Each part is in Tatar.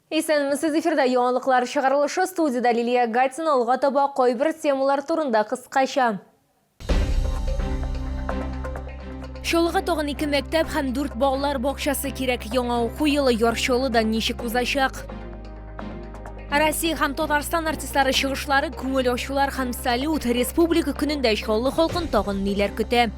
Исәнмесез, эфирда яңалыклар чыгарылышы, студиядә Лилия Гатина. Алга таба кайбер темалар турында кыскача. Чаллыга тагын ике мәктәп һәм дүрт балалар бакчасы кирәк. Яңа уку елы Яр Чаллыда ничек узачак? Россия һәм Татарстан артистлары чыгышлары, күңел ачулар һәм салют. Республика көнендә Чаллы халкын тагын ниләр көтә?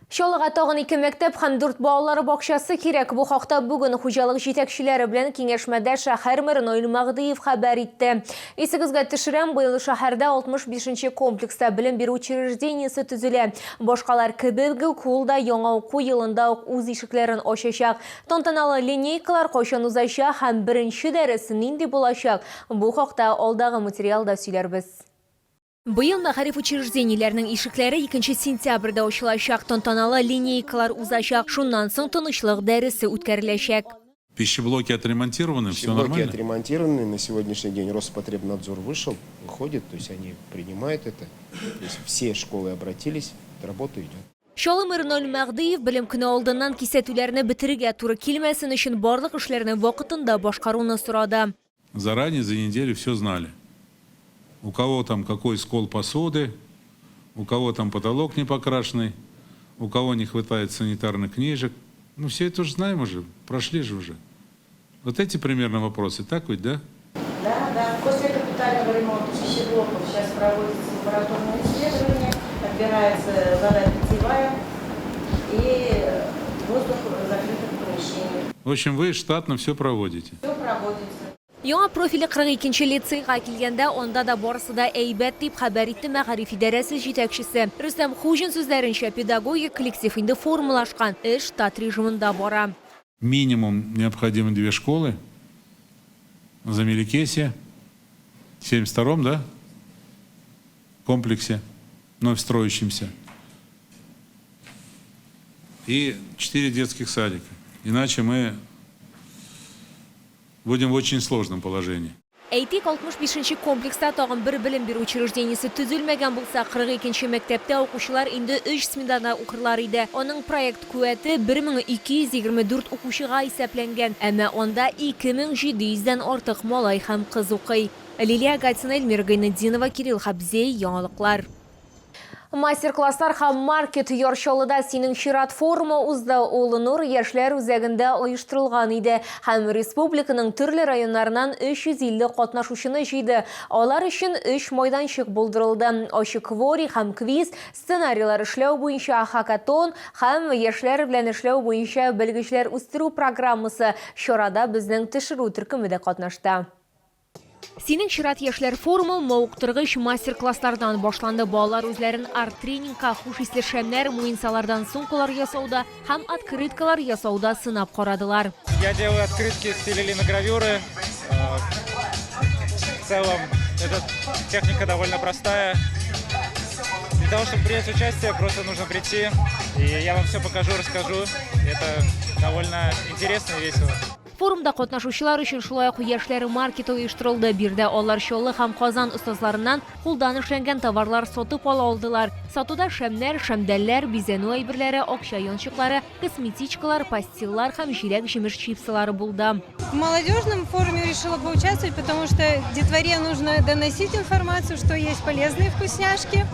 Чаллыга тагын ике мәктәп һәм дүрт балалар бакчасы кирәк. Бу хакта бүген хуҗалык җитәкчеләре белән киңәшмәдә шәһәр мэры Наил Мәһдиев хәбәр итте. Исегезгә төшерәм, быел шәһәрдә 65 нче комплекста белем бирү учреждениесе төзелә. Башкалар кебек үк, ул да яңа уку елында ук үз ишекләрен ачачак. Тантаналы линейкалар кайчан узачак һәм беренче дәрес нинди булачак? Бу хакта алдагы материалда сөйләрбез. Быел мәгариф учреждениеләренең ишекләре 2 сентябрьдә ачылачак, тантаналы линейкалар узачак, шуннан соң тынычлык дәресе үткәреләчәк. Пищеблоки отремонтированы, все Пищеблоки нормально? отремонтированы, на сегодняшний день Роспотребнадзор вышел, выходит, то есть они принимают это, то есть все школы обратились, работа идет. Чаллы мэры Наил Мәһдиев Белем көне алдыннан кисәтүләрне бетерергә туры килмәсен өчен барлык эшләрне вакытында башкаруны сорады. Заранее за неделю все знали. У кого там какой скол посуды, у кого там потолок не покрашенный, у кого не хватает санитарных книжек. Ну, все это уже знаем уже, прошли же уже. Вот эти примерно вопросы, так ведь, да? Да, да. После капитального ремонта пищеблоков сейчас проводится лабораторное исследование, отбирается вода питьевая и воздух в закрытых помещениях. В общем, вы штатно все проводите. Все проводится. Яңа профильле 42 нче лицейга килгәндә, анда да барысы да әйбәт, дип хәбәр итте мәгариф идарәсе җитәкчесе. Рөстәм Хуҗин сүзләренчә, педагогик коллектив инде формалашкан, эш штат режимында бара. Минимум необходимы две школы за Мелекесье, в 72-м, да, комплексе, вновь строящемся, и 4 детских садика. Иначе мы будем в очень сложном положении. Әйтик, 65 нче комплекста тагын бер белем бирү учреждениесе төзелмәгән булса, 42 нче мәктәптә укучылар инде өч сменада укырлар иде. Аның проект куәте 1224 укучыга исәпләнгән, әмма анда 2700 дән артык малай һәм кыз укый. Лилия Гатина, Эльмира Гайнетдинова, Кирилл Хабзей, Яңалыклар. Мастер-класслар һәм маркет Яр Чаллыда Синең чират форумы узды. Ул Нур яшьләр үзәгендә оештырылган иде һәм республиканың төрле районнарыннан 350 катнашучыны җыйды. Алар өчен өч майданчык булдырылды, ачык квори һәм квиз, сценарийлар эшләү буенча хакатон һәм яшьләр белән эшләү буенча белгечләр үстерү программасы. Чарада безнең төшерү төркеме дә катнашты. Синең чират яшьләр форумы мавыктыргыч мастер-класслардан башланды. Балалар үзләрен арт-тренингка, хуш исле шәмнәр, муенсалардан сумкалар ясауда һәм открыткалар ясауда сынап карадылар. Я делаю открытки в стиле линогравюры. В целом, эта техника довольно простая. Для того, чтобы принять участие, просто нужно прийти, и я вам все покажу, расскажу. Это довольно интересно и весело. Форумда катнашучылар өчен шулай ук Яшьләр маркеты оештырылды. Биредә алар Чаллы һәм Казан остазларыннан кулдан эшләнгән товарлар сатып ала алдылар. Сатуда шәмнәр, шәмдәлләр, бизәнү әйберләре, акча янчыклары, косметичкалар, пастиллар һәм җиләк-җимеш чипсылары булды. В молодежном форуме решила поучаствовать, потому что детворе нужно доносить информацию, что есть полезные вкусняшки.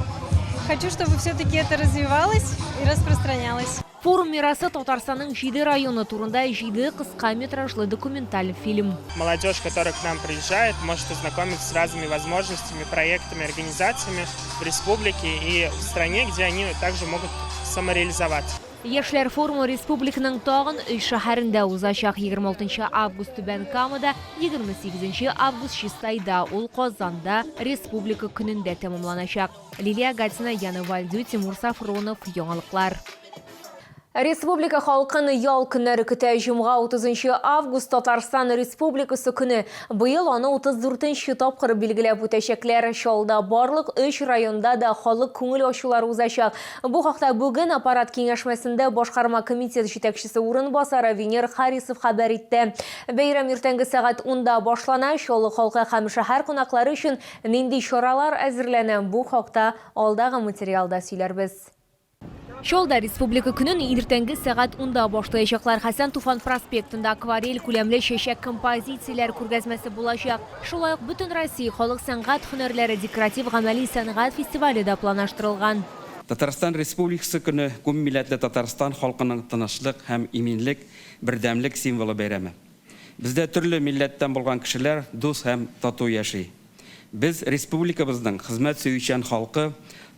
Хочу, чтобы все-таки это развивалось и распространялось. Форум мирасы Татарстанның җиде районы турында җиде кыска метражлы документаль фильм. Молодежь, которая к нам приезжает, может ознакомиться с разными возможностями, проектами, организациями в республике и в стране, где они также могут самореализоваться. Яшьләр форумы республиканың тагын өч шәһәрендә узачак, 26 нчы август Түбән Камада, 28 нче август Чистайда, ул Казанда Республика көнендә тәмамланачак. Лилия Гатина, Яна Вальдю, Тимур Сафронов, Яңалыклар. Республика халкын ял көннәре көтә. Җомга 30 август Татарстан Республикасы көне. Быел аны 34 нче тапкыр билгеләп үтәчәкләр. Чаллыда барлык өч районда да халык күңел ачулары узачак. Бу хакта бүген аппарат киңәшмәсендә башкарма комитет җитәкчесе урынбасары Венер Харисов хәбәр итте. Бәйрәм иртәнге сәгать унда башлана. Чаллы халкы һәм шәһәр кунаклары өчен Нинди чаралар әзерләнә, бу хакта алдагы материалда сөйләрбез. Чаллыда Республика көнен иртәнге сәгать 10-да башлаячаклар. Хәсән Туфан проспектында акварель күләмле чәчәк композицияләр күргәзмәсе булачак. Шулай ук Бөтенроссия халык сәнгать һөнәрләре декоратив-гамәли сәнгать фестивале дә планлаштырылган. Татарстан Республикасы көне, күпмилләтле Татарстан халкының тынычлык һәм иминлек, бердәмлек символы бәйрәме. Бездә төрле милләттән булган кешеләр дус һәм тату яши. Без республикабызның хезмәт сөючән халкы,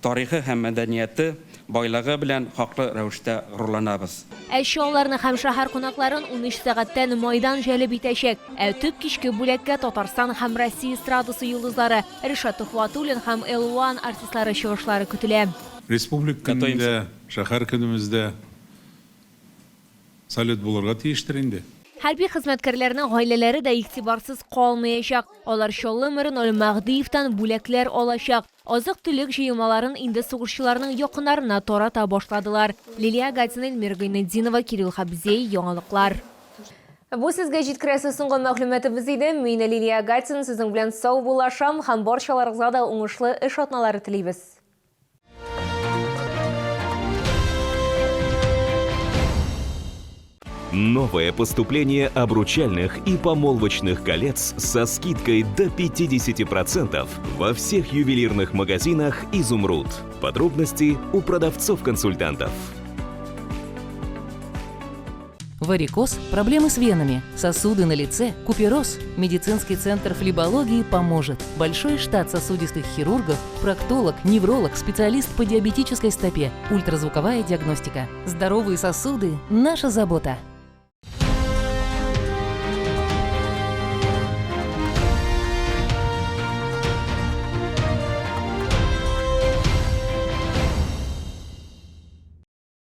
тарихы һәм мәдәнияте байлыгы белән хаклы рәвештә горурланабыз. Ә Чаллыларны һәм шәһәр кунакларын 13 сәгатьтән Майдан җәлеп итәчәк. Ә төп кичке бүләккә Татарстан һәм Россия эстрадасы йолдызлары Ришат Төхвәтуллин һәм Эл-Уан артистлары чыгышлары көтелә. Республика көнендә, шәһәр көнебездә салют булырга тиештер инде. Хәрби хезмәткәрләрнең гаиләләре дә игътибарсыз калмаячак. Алар Чаллы мэры Наил Мәһдиевтан бүләкләр алачак. Азык-төлек җыелмаларын инде сугышчыларның якыннарына тарата башладылар. Лилия Гатина, Эльмира Гайнетдинова, Кирилл Хабзей, Яңалыклар. Бу сезгә җиткерәсе соңгы мәгълүматыбыз иде. Мин, Лилия Гатина, сезнең белән саубуллашам һәм барчаларыгызга да уңышлы эш атналары телибез. Новое поступление обручальных и помолвочных колец со скидкой до 50% во всех ювелирных магазинах «Изумруд». Подробности у продавцов-консультантов. Варикоз, проблемы с венами, сосуды на лице, купероз. Медицинский центр флебологии поможет. Большой штат сосудистых хирургов, проктолог, невролог, специалист по диабетической стопе, ультразвуковая диагностика. Здоровые сосуды – наша забота.